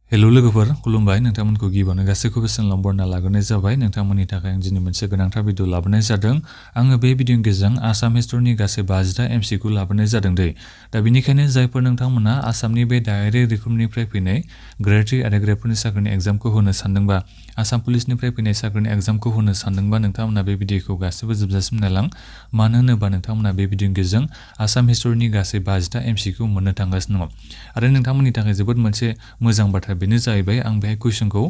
Hello लोगोफोर खुलुमबाय नोंथांमोनखौ गिबियावनो गासैखौबो चेनेलाव बरायना लाग्रोनाय जाबाय नोंथांमोननि थाखाय आं दिनै मोनसे गोनांथार भिडिअ लाबोनाय जादों आङो बे भिडिअनि गेजेरजों आसाम हिस्टरिनि गासै 50टा MCQ लाबोनाय जादों दै दा बेनिखायनो जायफोर नोंथांमोना आसामनि बे डाइरेक्ट रिक्रुटमेन्टनिफ्राय फैनाय ग्रेड 3 आरो ग्रेड 4 नि साख्रिनि एग्जामखौ होनो सानदोंबा आसाम पुलिसनिफ्राय फैनाय साख्रिनि एग्जामखौ होनो सानदोंबा नोंथांमोना बे भिडिअखौ गासिबो जोबजासिम नायलां मानो होनोबा नोंथांमोना बे भिडिअनि गेजेरजों आसाम हिस्टरिनि गासै 50टा MCQ मोननो थांगासिनो दङ आरो नोंथांमोननि थाखाय जोबोद मोनसे मोजां बाथ्रा बेनो जाहैबाय आं बे कुइसनखौ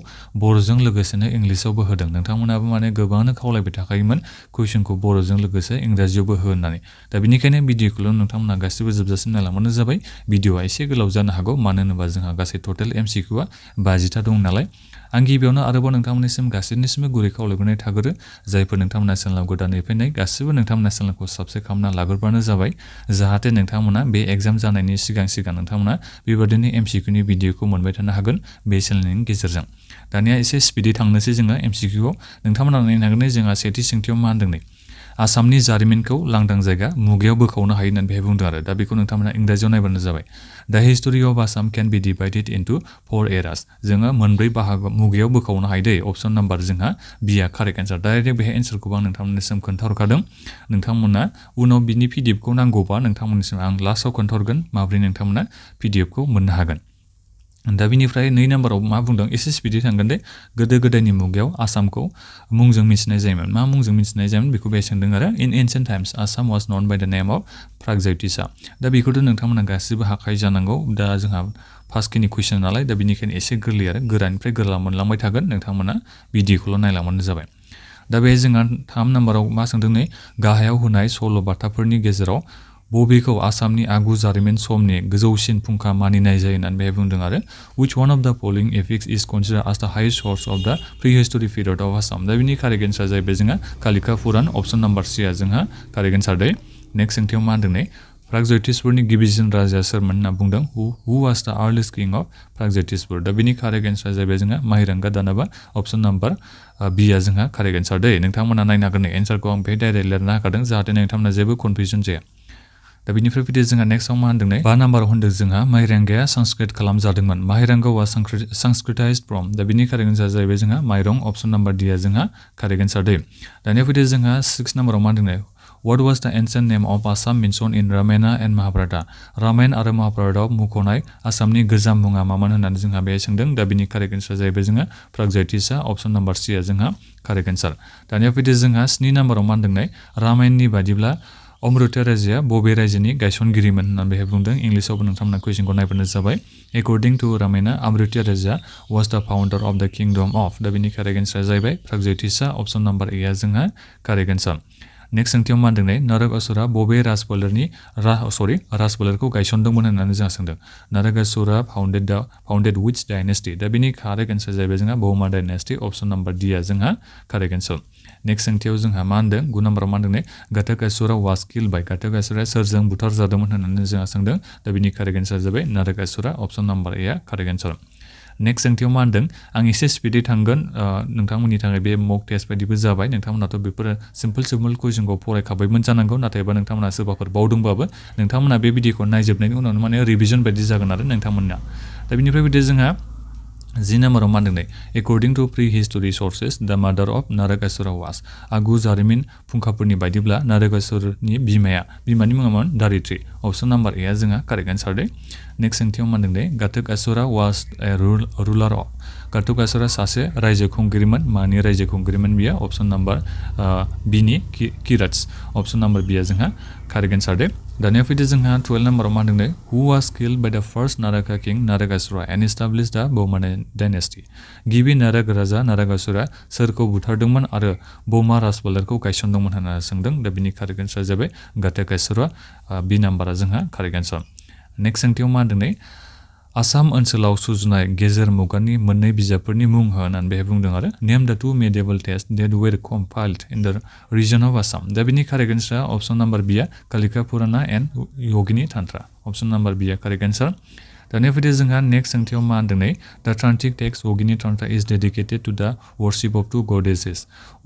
बर'जों लोगोसेनो इंलिशावबो होदों नोंथांमोनाबो माने गोबाङानो खावलायबाय थाखायोमोन कुइसनखौ बर'जों लोगोसे इंराजियावबो हो होननानै दा बेनिखायनो भिडिअखौल' नोंथांमोना गासिबो जोबजासिम नायलांबानो जाबाय भिडिअआ एसे गोलाव जानो हागौ मानो होनोबा जोंहा गासै टटेल MCQआ 50टा दं नालाय आं गिबियावनो आरोबाव नोंथांमोननिसिम गासैनिसिमबो गुरै खावलायग्रोनाय थागोरो जायफोर नोंथांमोना चेनेलाव गोदानै फैनाय गासिबो नोंथांमोना चेनेलखौ साबस्क्राइब खालामना लाग्रोबानो जाबाय जाहाथे नोंथांमोना बे एग्जाम जानायनि सिगां नोंथांमोना बेबायदिनो MCQनि भिडिअखौ मोनबाय थानो हागोन बे चेनेलनि गेजेरजों दानिया एसे स्पिडै थांनोसै जोङो MCQआव नोंथांमोना नायनो हागोन जोंहा सेथि सोंथियाव मा होनदों नै आसामनि जारिमिनखौ लांदां जायगा मुगायाव बोखावनो हायो होननानै बेहाय बुंदों आरो दा बेखौ नोंथांमोना इंराजियाव नायबानो जाबाय दा history of Assam can be divided into 4 eras जोङो मोनब्रै बाहागो मुगायाव बोखावनो हायो दै अपसन नाम्बार जोंहा बिया कारेक्ट एन्सार डाइरेक्ट बेहाय एन्सारखौ आं नोंथांमोननिसिम खोन्थाहरखादों नोंथांमोना उनाव बिनि PDFखौ नांगौबा नोंथांमोननिसिम आं लास्टआव खोन्थाहरगोन माबोरै नोंथांमोना PDFखौ मोननो हागोन दा बिनिफ्राय 2 नाम्बाराव मा बुंदों एसे स्पिडै थांगोन दे गोदो गोदायनि मुगायाव आसामखौ मुंजों मिथिनाय जायोमोन मा मुंजों मिथिनाय जायोमोन बेखौ बे सोंदों आरो इन ancient times Assam was known by the name of प्रागज्य'तिसा दा बेखौथ' नोंथांमोना गासिबो हाखायो जानांगौ दा जोंहा फार्स्टखिनि कुइसन नालाय दा बेनिखायनो एसे गोरलै आरो गोरानिफ्राय गोरला मोनलांबाय थागोन नोंथांमोना भिडिअखौल' नायलांबानो जाबाय दा बे जोंहा 3 नाम्बाराव मा सोंदों नै गाहायाव होनाय सल' बाथाफोरनि गेजेराव बबेखौ आसामनि आगु जारिमिन समनि गोजौसिन फुंखा मानिनाय जायो होननानै बेहाय बुंदों आरो which one of the following epics is considered as the highest source of the prehistory period of Assam दा बिनि कारेक्ट एन्सार जाहैबाय जोंहा कालिका पुराण अपसन नाम्बार C आ जोंहा कारेक्ट एन्सार दै नेक्स्ट सोंथियाव मा होनदों नै प्रागज्य'तिसपुरनि गिबिसिन राजाया सोरमोन होनना बुंदों who was the earliest king of प्रागज्य'तिसपुर दा बिनि कारेक्ट एन्सार जाहैबाय जोंहा माहिरांगा दानबा अपसन नाम्बार B आ जोंहा कारेक्ट एन्सार दै नोंथांमोना नायनो हागोन एन्सारखौ आं बेहाय डाइरेक्ट लिरना होखादों जाहाथे नोंथांमोना जेबो कनफिउजन जाया दा बिनिफ्राय फैदो जोंहा नेक्स्टआव मा होनदों नै 5 नाम्बाराव होनदों जोंहा माहिरांगाया संस्कृत खालामजादोंमोन माहिरांगा वाज संस्कृताइज्ड फ्रम दा बिनि कारेक्ट एन्सार जाहैबाय जोंहा माइरं अपसन नाम्बार D आ जोंहा कारेक्ट एन्सार दै दानिया फैदो जोंहा 6 नाम्बाराव मा होनदों नै What was the ancient name of Assam mentioned in Ramayana and Mahabharata? Ramayan आरो महाभारतआव मुंख'नाय आसामनि गोजाम मुङा मामोन होननानै जोंहा बेहाय सोंदों दा बिनि कारेक्ट एन्सार जाहैबाय जोंहा प्रागज्य'तिसा अपसन नाम्बार C आ जोंहा कारेक्ट एन्सार दानिया फैदो जोंहा 7 नाम्बाराव मा होनदों नै रामायणनि बादिब्ला अमृता राजाया बबे रायजोनि गायसनगिरिमोन होननानै बेहाय बुंदों इंलिशावबो नोंथांमोना कुइसनखौ नायबानो जाबाय एकर्डिं टु रामायणा अमृता राजा वाज द फाउन्डार अफ द किंडम अफ दा बिनि कारेक्ट एन्सार जाहैबाय प्रागज्य'तिसा अपसन नाम्बार A आ जोंहा कारेक्ट एन्सार नेक्स्ट सोंथियाव मा होनदों नै नरकासुरा बबे राजफोलेरखौ गायसनदोंमोन होननानै जोंहा सोंदों नरकासुरा फाउन्डेड विच डायनेस्टि दा बिनि कारेक्ट एन्सार जाहैबाय जोंहा बहुमा डायनेस्टि अपसन नाम्बार D आ जोंहा कारेक्ट एन्सार नेक्स्ट सोंथियाव जोंहा मा होनदों 9 नाम्बाराव मा होनदों नै घटकासुरा वाज किल्ड बाय घटकासुरा सोरजों बुथारजादोंमोन होननानै जोंहा सोंदों दा बिनि कारेक्ट एन्सार जाबाय नरकासुरा अपसन नाम्बार A आ कारेक्ट एन्सार नेक्स्ट सोंथियाव मा होनदों आं एसे स्पिडै थांगोन नोंथांमोननि थाखाय बे मक टेस्ट बायदिबो जाबाय नोंथांमोनाथ' बेफोरो सिम्पोल कुइसनखौ फरायखाबायमोन जानांगौ नाथायबा नोंथांमोना सोरबाफोर बावदोंबाबो नोंथांमोना बे भिडिअखौ नायजोबनायनि उनावनो माने रिभिजन बायदि जागोन आरो नोंथांमोनना दा बिनिफ्राय बिदि जोंहा 10 नाम्बाराव मा होनदों नै according to pre history sources the mother of नरकासुरा was आगु जारिमिन फुंखाफोरनि बायदिब्ला नरकासुरनि बिमानि मुङा मोन दारित्री अपसन नाम्बार A आ जोंहा कारेक्ट एन्सार दै नेक्स्ट सोंथियाव मा होनदों नै घटकासुरा वाज ए रुलार अफ घटकासुरा सासे रायजो खुंगिरिमोन मानि रायजो खुंगिरिमोन बियो अपसन नाम्बार बिनि किराट्स अपसन नाम्बार B आ जोंहा कारेक्ट एन्सार दै दानिया फैदो जोंहा 12 नाम्बाराव मा होनदों नै हु was killed by the first Naraka king Narakasura and established the Bhauma डायनेस्टि गिबि नारक राजा नरकासुरा सोरखौ बुथारदोंमोन आरो बहुमा राजफोलेरखौ गायसनदोंमोन होनना सोंदों दा बिनि कारेक्ट एन्सार जाबाय घटकासुरा B नाम्बारा जोंहा कारेक्ट एन्सार नेक्स्ट सोंथियाव मा होनदों नै आसाम ओनसोलाव सुजुनाय गेजेर मुगानि मोननै बिजाबफोरनि मुं हो होननानै बेहाय बुंदों आरो नेम द 2 medieval texts that were compiled in the region of Assam दा बिनि कारेक्ट एन्सार अपसन नाम्बार B आ कालिका पुराना एन्ड योगिनी तन्त्र अपसन नाम्बार B आ कारेक्ट एन्सार दानिया फैदो जोंहा नेक्स्ट सोंथियाव मा होनदों नै द तांत्रिक टेक्स्ट योगिनी तन्त्र इज डेडिकेटेड टु द worship of 2 goddesses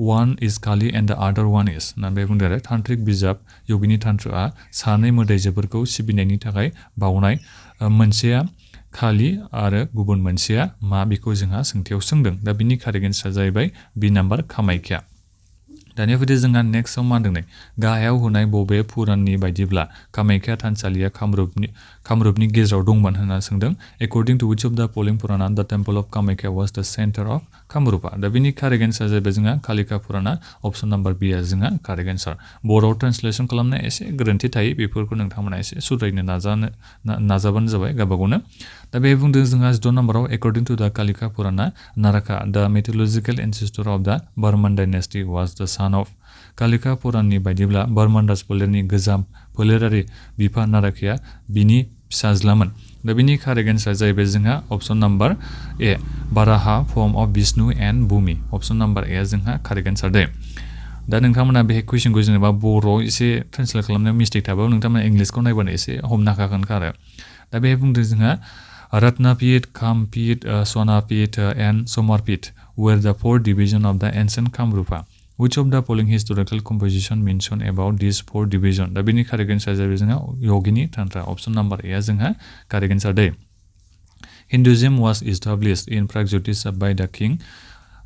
one is Kali and the other one is होननानै बेहाय बुंदों आरो तांत्रिक बिजाब योगिनी तन्त्रआ सानै मोदाइजोफोरखौ सिबिनायनि थाखाय बावनाय मोनसेया खालि आरो गुबुन मोनसेया मा बेखौ जोंहा सोंथियाव सोंदों दा बिनि कारेक्ट एन्सारा जाहैबाय बि नाम्बार कामाख्या दानिया फैदो जोंहा नेक्स्टआव मा होनदों गाहायाव होनाय बबे पुराननि बायदिब्ला कामाख्या थानसालिया कामरुपनि गेजेराव दंमोन होनना सोंदों एकर्डिं टु विच अफ द फलोइं पुराना द टेम्पल अफ कामाख्या वाज द सेन्टार अफ कामरुपा दा बिनि कारेक्ट एन्सारा जाहैबाय जोंहा कालिका पुराना अप्सन नाम्बार बि आ जोंहा कारेक्ट एन्सार बर'आव ट्रान्सलेसन खालामनाया एसे गोरोन्थि थायो बेफोरखौ नोंथांमोना एसे सुद्रायनो नाजाबानो जाबाय गावबागावनो दा बे बुंदों जोंहा 6 नाम्बाराव एकर्डिं टु द कालिका पुराना नाराका द मिथोलजिकेल एनसेस्टर अफ द बर्मन डाइनेस्टी वाज द सन अफ कालिका पुराननि बायदिब्ला बर्मन राजफोलेरनि गोजाम फोलेरारि बिफा नाराकाया बिनि फिसाज्लामोन दा बिनि कारेक्ट एन्सारा जाहैबाय जोंहा option number A Varaha form of Vishnu and Bhumi option number A जोंहा कारेक्ट एन्सार दे दा नोंथांमोना बे कुइसनखौ जेनेबा बर'आव एसे ट्रान्सलेट खालामनायाव मिस्टेक थाबाबो नोंथांमोना इंलिसखौ नायबानो एसे हमनो हाखागोनखा आरो दा बे बुंदों जोंहा रत्नापीठ कामपीठ सनापीठ and समरपीठ were the 4 divisions of the ancient Kamrupa. Which of the following historical composition mention about these 4 divisions? दा बिनि कारेक्ट एन्सारा जाहैबाय जोंहा योगिनी तंत्र अप्सन नाम्बार ए जोंहा correct answer Day Hinduism was established in Pragjyotisha by the king.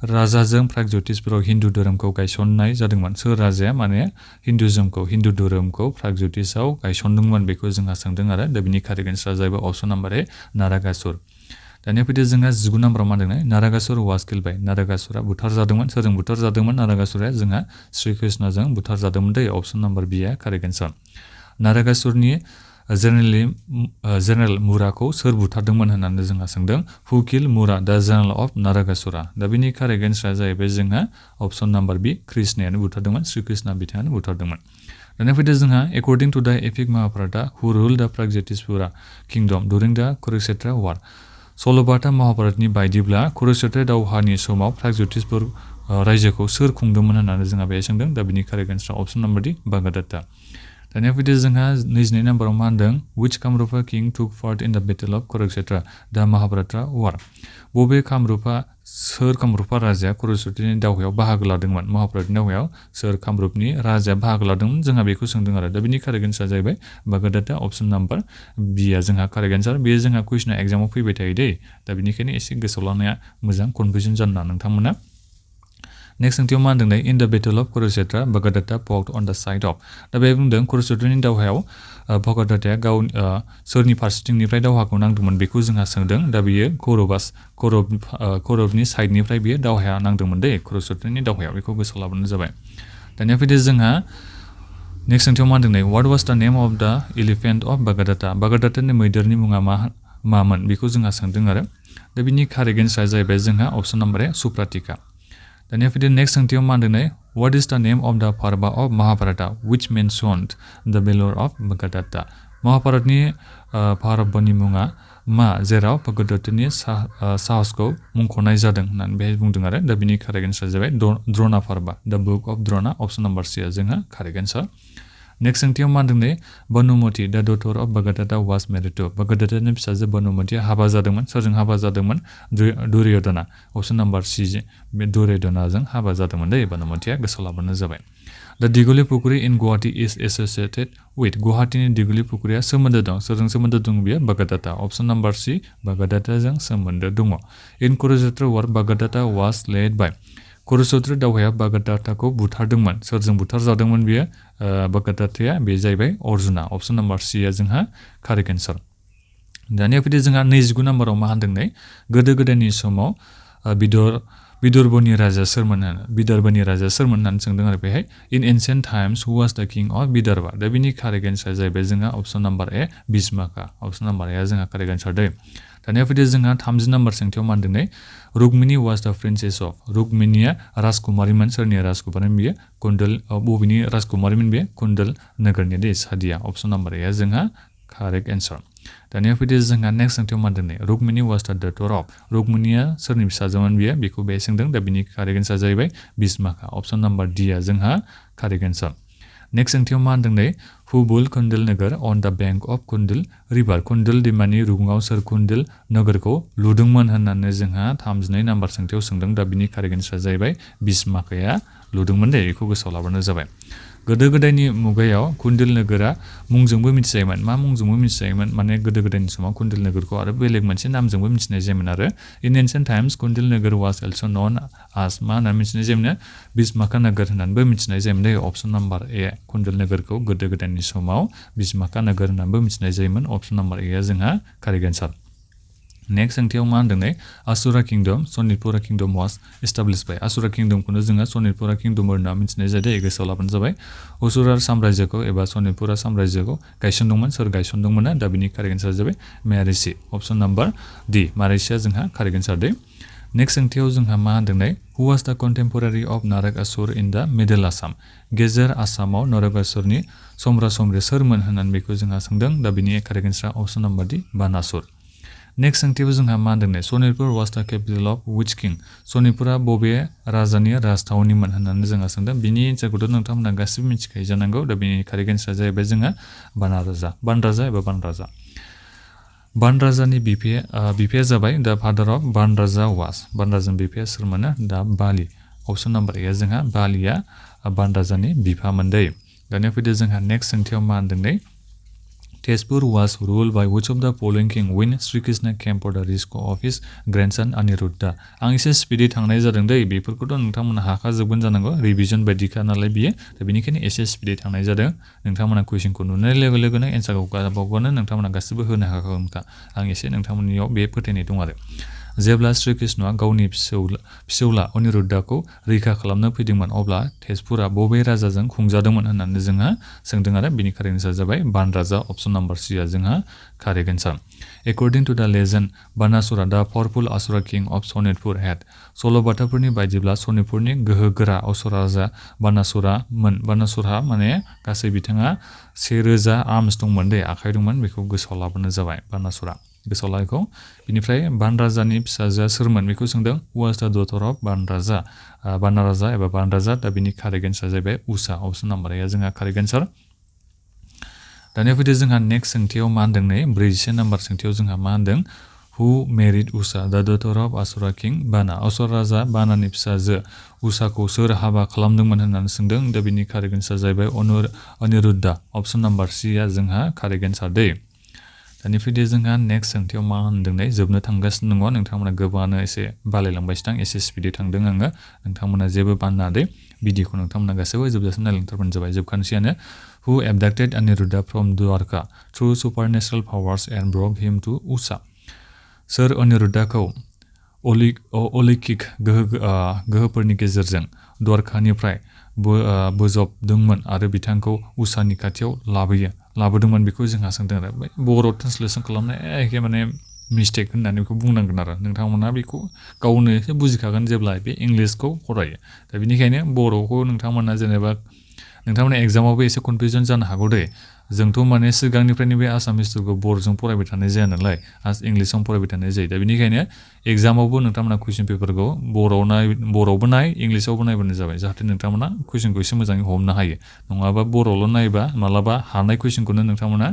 राजाजों प्रागज्योतिषफोराव हिन्दु धोरोमखौ गायसननाय जादोंमोन सोर राजाया माने हिन्दु धोरोमखौ प्रागज्योतिषाव गायसनदोंमोन बेखौ जोंहा सोंदों आरो दा बिनि कारेक्ट एन्सारा जाहैबाय अप्सन नाम्बार ए नारागासुर दानिया फैदो जोंहा 19 नाम्बाराव मा होनदों नारागासुर वाज किल्ड बाय नारागासुरा बुथारजादोंमोन सोरजों बुथारजादोंमोन नारागासुरा जोंहा श्री कृष्णजों बुथारजादोंमोन दै अप्सन नाम्बार बि आ कारेक्ट एन्सार नारागासुरनि जेनेरेल मुराखौ सोर बुथारदोंमन होननानै जोंहा सोंदों हु किल मुरा द जेनेरेल अफ नारागासुरा दा बिनि कारेक्ट एन्सारा जाहैबाय जोंहा अप्सन नाम्बार बि कृष्णयानो बुथारदोंमोन श्री कृष्ण बिथाङानो बुथारदोंमोन दानिया फैदो जोंहा एकर्डिं टु द एपिक महाभारता हु रुल द प्रागज्योतिषपुरा किंगडम दुरिं द कुरुक्षेत्र वार सल'बाथा महाभारतनि बायदिब्ला कुरुक्षेत्र दावहानि समाव प्रागज्योतिषपुर रायजोखौ सोर खुंदोंमोन होननानै जोंहा बे सोंदों दा बिनि कारेक्ट एन्सारा अप्सन नाम्बार डि भगदत्ता दानिया फैदो जोंहा 22 नाम्बाराव मा होनदों which Kamrupa king took part in the battle of Kurukshetra द महाभारत वार बबे सोर कामरुपा राजाया कुरुक्षेत्रनि दावहायाव बाहागो लादोंमोन महाभारतनि दावहायाव सोर कामरुपनि राजाया बाहागो लादोंमोन जोंहा बेखौ सोंदों आरो दा बिनि कारेक्ट एन्सारा जाहैबाय भगदत्ता अप्सन नाम्बार बि आ जोंहा कारेक्ट एन्सार बेयो जोंहा कुइसना एग्जामाव फैबाय थायो दै दा बिनिखायनो एसे गोसोआव लानाया मोजां कनफिउजन जानो नाङा नोंथांमोना नेक्स्ट सोंथियाव मा होनदों in the battle of Kurukshetra Bhagadatta fought on the side of the बे बुंदों कुरुक्षेत्रनि दावहायाव भगदत्ताया गाव सोरनि फारसेथिंनिफ्राय दावहाखौ नांदोंमोन बेखौ जोंहा सोंदों दा बियो कौरवनि साइडनिफ्राय बियो दावहाया नांदोंमोन दै कुरुक्षेत्रनि दावहायाव बेखौ गोसोआव लाबोनो जाबाय दानिया फैदो जोंहा नेक्स्ट सोंथियाव मा होनदों व्हाट वाज द नेम अफ द एलिफेन्ट अफ भगदत्तानि मैदेरनि मुङा मामोन बेखौ जोंहा सोंदों आरो दा बिनि कारेक्ट एन्सारा जाहैबाय जोंहा अप्सन नाम्बार ए सुप्रातिका दानिया फैदो नेक्स्ट सोंथियाव मा होनदों व्हाट इज द नेम अफ द पर्व अफ महाभारता व्हिच मेनशन्ड द भेलर अफ भगदत्ता महाभारतनि पर्वनि मुङा मा जेराव भगदत्तानि साहसखौ मुंख'नाय जादों होननानै बेहाय बुंदों आरो दा बिनि कारेक्ट एन्सारा जाबाय Drona Parva the book of Drona option number C आ जोंहा कारेक्ट एन्सार नेक्स्ट सोंथियाव मा होनदों Banumati the daughter of Bhagadatta was married to भगदत्तानि फिसाजो बनुमतिया हाबा जादोंमोन सोरजों हाबा जादोंमन दुर्योधना अप्सन नाम्बार सी बे दुर्योधनाजों हाबा जादोंमोन दै बनुमतिया गोसोआव लाबानो जाबाय the Dighali Pukhuri in Guwahati is associated with गुवाहाटीनि दिगुलि पुखुरीया सोमोन्दो दं सोरजों सोमोन्दो दं बियो भगदत्ता अप्सन नाम्बार सी भगदत्ताजों सोमोन्दो दङ in Kurukshetra war Bhagadatta was led by Kurukshetra दावहाया भगदत्ताखौ बुथारदोंमोन सोरजों बुथारजादोंमोन बियो भगदत्ताया बे जाहैबाय अर्जुना अप्सन नाम्बार सी आ जोंहा कारेक्ट एन्सार दानिया फैदो जोंहा 29 नाम्बाराव मा होनदों गोदो गोदायनि समाव विदर्भनि राजा सोरमोन होननानै सोंदों आरो बेहाय इन एन्सियेन्ट टाइम्स हु वाज द किं अफ विदर्भ दा बिनि कारेक्ट एन्सारा जाहैबाय जोंहा option number A भीष्मका option number A जोंहा कारेक्ट एन्सार दे दानिया फैदो जोंहा 30 नाम्बार सोंथियाव मा होनदों रुक्मिणी वाज द प्रिन्सेस अफ रुक्मिणीया राजकुमारीमोन सोरनि राजकुमारीमोन बियो कुन्दल बबेनि राजकुमारीमोन बियो कुन्दल नगरनि दै सादिया अप्सन नाम्बार ए जोंहा कारेक्ट एन्सार दानिया फैदो जोंहा नेक्स्ट सोंथियाव मा होनदों रुक्मिणी वाज द डटर अफ रुक्मिणीया सोरनि फिसाजोमोन बियो बेखौ बे सोंदों दा बिनि कारेक्ट एन्सारा जाहैबाय भीष्मका अप्सन नाम्बार डि आ जोंहा कारेक्ट एन्सार नेक्स्ट सोंथियाव मा होनदों हु बुल कुन्दल Nagar on the bank of Kundal river Kundal दैमानि रुगुङाव सोर कुन्दल नगरखौ लुदोंमोन होननानै जोंहा 32 नाम्बार सोंथियाव सोंदों दा बिनि कारेक्ट एन्सारा जाहैबाय भीष्मकाया लुदोंमोन दे बेखौ गोसोआव लाबानो जाबाय गोदो गोदायनि मुगायाव कुन्डिल नोगोरा मुंजोंबो मिथिजायोमोन मा मुंजोंबो मिथिजायोमोन माने गोदो गोदायनि समाव कुन्डिल नोगोरखौ आरो बेलेग मोनसे नामजोंबो मिथिनाय जायोमोन आरो इन एन्शियेंट टाइम्स कुन्डिल नोगोर वाज अलसो नोन आस मा होनना मिथिनाय जायोमोन बिस्माका नोगोर होननानैबो मिथिनाय जायोमोन अप्शन नाम्बार ए कुन्डिल नोगोरखौ गोदो गोदायनि समाव बिस्माका नोगोर होननानैबो मिथिनाय जायोमोन अप्शन नाम्बार ए जोंहा कारेक्ट एन्सार नेक्स्ट सोंथियाव मा होनदों Asura kingdom Sonitpura kingdom was establish by Asura किंडमखौनो जोङो सनितपुरा किंडम होनना मिथिनाय जायो गोसोआव लाबानो जाबाय असुरा साम्राज्यखौ एबा सनितपुरा साम्राज्यखौ गायसनदोंमोन सोर गायसनदोंमोन दा बिनि कारेक्ट एन्सार जाबाय महर्षि अप्शन नाम्बार डी महर्षिया जोंहा कारेक्ट एन्सार दे नेक्स्ट सोंथियाव जोंहा मा होनदों हु वाज द contemporary of नाराकासुर in the middle Assam गेजेर आसामाव नाराकासुरनि सम्रा सम्रि सोरमोन होननानै बेखौ जोंहा सोंदों दा बिनि correct answer option number D Banasur next सोंथियाव जोंहा मा होनदों Sonitpur was the capital of which king Sonitpura बबे राजानि राजथावनिमोन होननानै जोंहा सोंदों बिनि एन्सारखौथ' नोंथांमोना गासिबो मिथिखायो जानांगौ दा बिनि कारेक्ट एन्सारा जाहैबाय जोंहा बानराजा एबा बानराजा बानराजानि बिफाया जाबाय दा फादार अफ बानराजा वाज बानराजानि बिफाया सोरमोन दा बाली अप्शन नाम्बार ए जोंहा बालिया बानराजानि बिफामोन दै दानिया फैदो जोंहा नेक्स्ट सोंथियाव मा होनदों Tezpur was ruled by which of the following king when Sri Krishna came for the rescue of his grandson Aniruddha आं एसे स्पिडै थांनाय जादों दै बेफोरखौथ' नोंथांमोना हाखाजोबगोन जानांगौ रिभिजन बायदिखा नालाय बियो दा बेनिखायनो एसे स्पिडै थांनाय जादों नोंथांमोना कुइसनखौ नुनाय लोगो लोगोनो एन्सारखौ गाबावबानो नोंथांमोना गासिबो होनो हाखागोनखा आं एसे नोंथांमोननियाव बे फोथायनाय दं आरो जेब्ला श्री कृष्णआ गावनि फिसौला अनिरुद्धखौ रैखा खालामनो फैदोंमोन अब्ला तेजपुरा बबे राजाजों खुंजादोंमोन होननानै जोंहा सोंदों आरो बिनि कारेक्ट एन्सार जाबाय बानराजा अप्शन नाम्बार सी आ जोंहा correct answer according to the legend Banasura the powerful Asura king of Sonitpur had सल'बाथाफोरनि बायदिब्ला सनितपुरनि गोहोगोरा असुरा राजा बानासुरा माने गासै बिथाङा 1000 आर्म्स दंमोन दै आखाइ दंमोन बेखौ गोसोआव लाबोनो जाबाय बानासुरा गोसोआव लायखौ बिनिफ्राय बानराजानि फिसाजोआ सोरमोन बेखौ सोंदों वाज द डटर अफ बानराजा एबा बानराजा दा बिनि कारेक्ट एन्सार जाहैबाय उषा अप्शन नाम्बार ए जोंहा कारेक्ट एन्सार दानिया फैदो जोंहा नेक्स्ट सोंथियाव मा होनदों 44 नाम्बार सोंथियाव जोंहा मा होनदों हु मेरिड उषा द डटर अफ असुरा किं बाना असुर राजा बानानि फिसाजो उषाखौ सोर हाबा खालामदोंमोन होननानै सोंदों दा बिनि कारेक्ट एन्सार जाहैबाय अनिरुद्धा अप्शन नाम्बार सी आ जोंहा कारेक्ट एन्सार दै दानि फैदो जोंहा नेक्स्ट सोंथियाव मा होनदों जोबनो थांगासिनो दङ नोंथांमोना गोबाङानो एसे बालायलांबायसोदां एसे स्पिडै थांदों आङो नोंथांमोना जेबो बानाङा दे भिडिअखौ नोंथांमोना गासैबो जोबजासिम नायलांथारबानो जाबाय जोबखानोसैयानो who abducted Aniruddha from Dwarka through supernatural powers and brought him to Usha सोर अनिरुद्धखौ अलौकिक गोहोफोरनि गेजेरजों द्वारकानिफ्राय बोजबदोंमोन आरो बिथांखौ उषानि खाथियाव लाबोदोंमोन बेखौ जोंहा सोंदों आरो बर' ट्रान्सलेसन खालामनाय एखे माने मिस्टेक होननानै बेखौ बुंनांगोन आरो नोंथांमोना बेखौ गावनो एसे बुजिखागोन जेब्ला बे इंलिसखौ फरायो दा बेनिखायनो बर'खौ नोंथांमोना जेनेबा नोंथांमोना एग्जामावबो एसे कनफिउजन जानो हागौ दे जोंथ' माने सिगांनिफ्रायनो बे आसाम हिस्ट्रिखौ बर'जों फरायबाय थानाय जाया नालाय इंलिसाव फरायबाय थानाय जायो दा बेनिखायनो एग्जामावबो नोंथांमोना कुइसन पेपारखौ बर'आवबो नाय इंलिसावबो नायबानो जाबाय जाहाथे नोंथांमोना कुइसनखौ एसे मोजाङै हमनो हायो नङाबा बर'ल' नायबा मालाबा हानाय कुइसनखौनो नोंथांमोना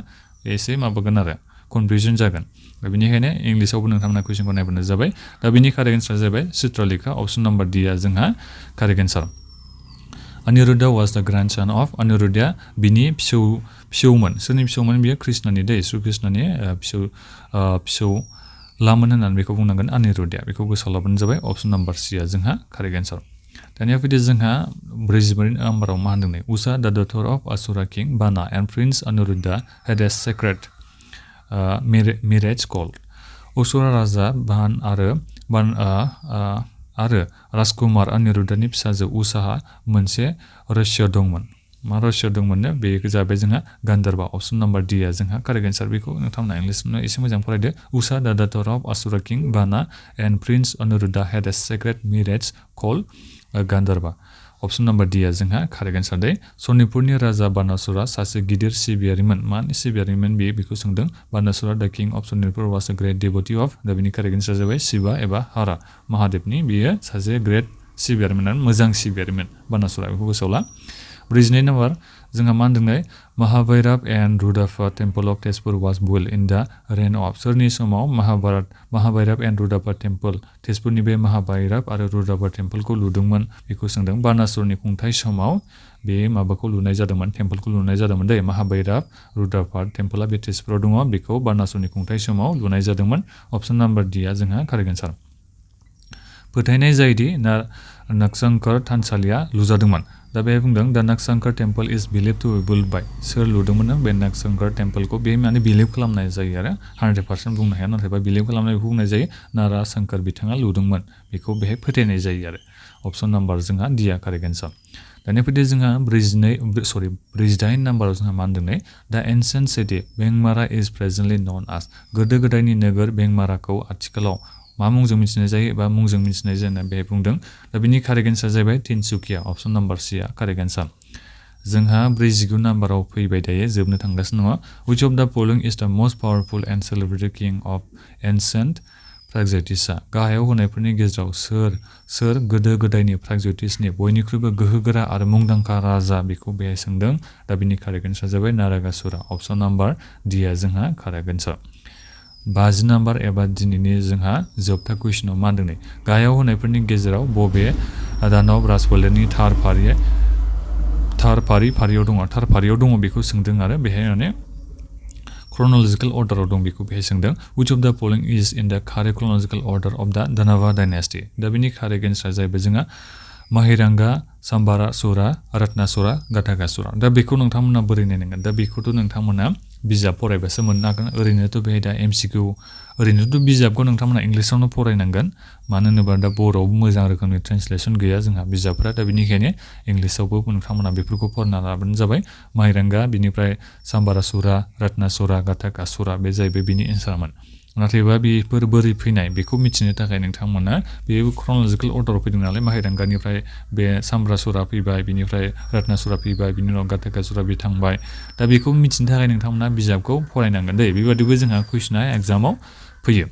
एसे माबागोन आरो कनफिउजन जागोन दा बेनिखायनो इंलिसावबो नोंथांमोना कुइसनखौ नायबानो जाबाय दा बिनि कारेक्ट एन्सारा जाबाय चित्रलेखा अप्शन नाम्बार डि आ जोंहा कारेक्ट एन्सार अनिरुद्धा वाज द ग्रान्डसन अफ अनिरुद्धा बिनि फिसौमोन सोरनि फिसौमोन बियो कृष्णनि श्री कृष्णनि फिसौलामोन होननानै बेखौ बुंनांगोन अनिरुद्धा बेखौ गोसोआव लाबानो जाबाय अप्शन नाम्बार सी आ जोंहा कारेक्ट एन्सार दानिया फैदो जोंहा 44 नाम्बाराव मा होनदों उषा द daughter of Asura king Bana and prince Aniruddha had a secret marriage called Asura raja Ban आरो राजकुमार अनिरुद्धनि फिसाजो उषाहा मोनसे रहस्य दंमोन मा रहस्य दंमोननो बे जाबाय जोंहा गान्धर्वा अप्शन नाम्बार डि आ जोंहा कारेक्ट एन्सार बेखौ नोंथांमोना इंलिसाव एसे मोजां फरायदो उषा द daughter of Asura king Bana and prince Aniruddha had a secret marriage called Gandharva option number D आ जोंहा कारेक्ट एन्सार दे सनितपुरनि राजा बानासुरा सासे गिदिर सिबियारिमोन मानि सिबियारिमोन बेखौ सोंदों Banasura the king of Sonitpur was a great devotee of दा बिनि कारेक्ट एन्सार जाबाय शिवा एबा हरा महादेबनि बियो सासे ग्रेट सिबियारिमोन आरो मोजां सिबियारिमोन बानासुरा बेखौ गोसोआव ला 42 नाम्बार जोंहा मा होनदोंलाय Mahabhairab and Rudappa temple of Tezpur was built in the reign of सोरनि समाव Mahabhairab and Rudappa temple तेजपुरनि बे Mahabhairab आरो Rudappa temple को लुदोंमोन बेखौ सोंदों बानासुरनि खुंथाय समाव बे माबाखौ लुनाय जादोंमोन टेम्पलखौ लुनाय जादोंमोन दै Mahabhairab Rudappa टेम्पला बे तेजपुराव दङ बेखौ बानासुरनि खुंथाय समाव लुनाय जादोंमोन अप्शन नाम्बार डी आ जोंहा कारेक्ट एन्सार फोथायनाय जायोदि नागशंकर थानसालिया लुजादोंमोन दा बे बुंदों दा Nagshankar temple is believe to be built by सोर लुदोंमोन बे नागशंकर टेम्पलखौ बे माने बिलिभ खालामनाय जायो आरो 100% बुंनो हाया नाथाय बिलिभ खालामनाय बुंनाय जायो नाराशंकर बिथाङा लुदोंमोन बेखौ बेहाय फोथायनाय जायो आरो अप्शन नाम्बार जोंहा डी आ कारेक्ट एन्सार दानिया फैदो जोंहा 48 नाम्बाराव जोंहा मा होनदों दा एन्सियन्ट सिटी बेंमारा इज प्रेजेन्टलि नन आस गोदो गोदायनि नोगोर बेंमाराखौ आथिखालाव मा मुंजों मिथिनाय जायो एबा मुंजों मिथिनाय जायो बे बुंदों दा बिनि कारेक्ट एन्सार जाहैबाय तिनसुकिया अप्शन नाम्बार सी आ कारेक्ट एन्सार जोंहा 49 नाम्बाराव फैबाय दायो जोबनो थांगासिनो दङ which of the following is the most powerful and celebrated king of ancient प्रागज्य'तिसा गाहायाव होनायफोरनि गेजेराव सोर गोदो गोदायनि प्रागज्य'तिसनि बयनिख्रुइबो गोहोगोरा आरो मुंदांखा राजा बेखौ बेहाय सोंदों दा बिनि कारेक्ट एन्सार जाबाय नारागासुरा अप्शन नाम्बार डी आ जोंहा कारेक्ट एन्सार 50 नाम्बार एबा दिनैनि जोंहा जोबथा कुइसनाव मा होनदों गाहायाव होनायफोरनि गेजेराव बबे दानब राजफोलेरनि थार फारियाव दङ बेखौ सोंदों आरो बेहाय माने chronological order दं बेखौ बेहाय सोंदों which of the following is in the correct chronological order of the Danava dynasty दा बिनि कारेक्ट एन्सार जाहैबाय जोंहा माहिरांगा साम्बारासुरा रत्नासुरा गाथागासुरा दा बेखौ नोंथांमोना बोरै नायनांगोन दा बेखौथ' नोंथांमोना बिजाब फरायबासो मोननो हागोन ओरैनोथ' बेहाय दा MCQ ओरैनोथ' बिजाबखौ नोंथांमोना इंलिसावनो फरायनांगोन मानो होनोबा दा बर'आवबो मोजां रोखोमनि ट्रेन्सलेसन गैया जोंहा बिजाबफोरा दा बेनिखायनो इंलिसावबो नोंथांमोना बेफोरखौ फरायना लाबानो जाबाय माहिरांगा बिनिफ्राय साम्बारासुरा रत्नासुरा गाथागासुरा बे जाहैबाय बिनि एन्सारमोन नाथायबा बेफोर बोरै फैनाय बेखौ मिथिनो थाखाय नोंथांमोना बे chronological order फैदों नालाय माहिरांगानिफ्राय बे साम्बारासुरा फैबाय बिनिफ्राय रत्नासुरा फैबाय बिनि उनाव गाथागासुरा बे थांबाय दा बेखौ मिथिनो थाखाय नोंथांमोना बिजाबखौ फरायनांगोन दै बेबादिबो जोंहा कुइसना एग्जामाव फैयो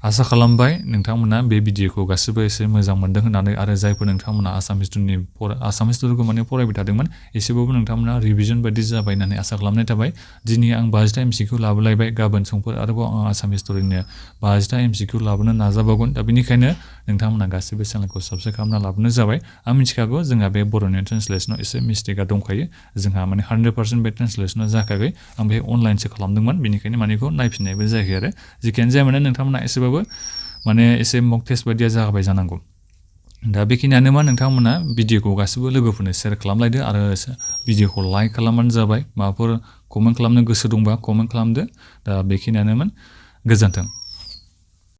आसा खालामबाय नोंथांमोना बे भिडिअखौ गासिबो एसे मोजां मोनदों होननानै आरो जायफोर नोंथांमोना आसाम हिस्ट्रिखौ माने फरायबाय थादोंमोन एसेबाबो नोंथांमोना रिभिजन बायदि जाबाय होननानै आसा खालामनाय थाबाय दिनै आं 50टा MCQ लाबोलायबाय गाबोन समफोर आरोबाव आं आसाम हिस्ट्रिनिनो 50टा MCQ लाबोनो नाजाबावगोन दा बेनिखायनो नोंथांमोना गासिबो चेनेलखौ साबस्क्राइब खालामना लाबोनो जाबाय आं मिथिखागौ जोंहा बे बर'नि ट्रेन्सलेसनाव एसे मिस्टेकआ दंखायो जोंहा माने 100% बे ट्रेन्सलेसना जाखायाखै आं बे अनलाइनसो खालामदोंमोन बेनिखायनो मानेखौ नायफिननायबो जायाखै आरो जिखियानो जाया माने नोंथांमोना एसेबाबो माने एसे मक टेस्ट बायदिया जाबाय जानांगौ दा बेखिनियानो मा नोंथांमोना भिडिअखौ गासिबो लोगोफोरनो शेयार खालामलायदो आरो भिडिअखौ लाइक खालामबानो जाबाय माबाफोर कमेन्ट खालामनो गोसो दंबा कमेन्ट खालामदो दा बेखिनियानोमोन गोजोन्थों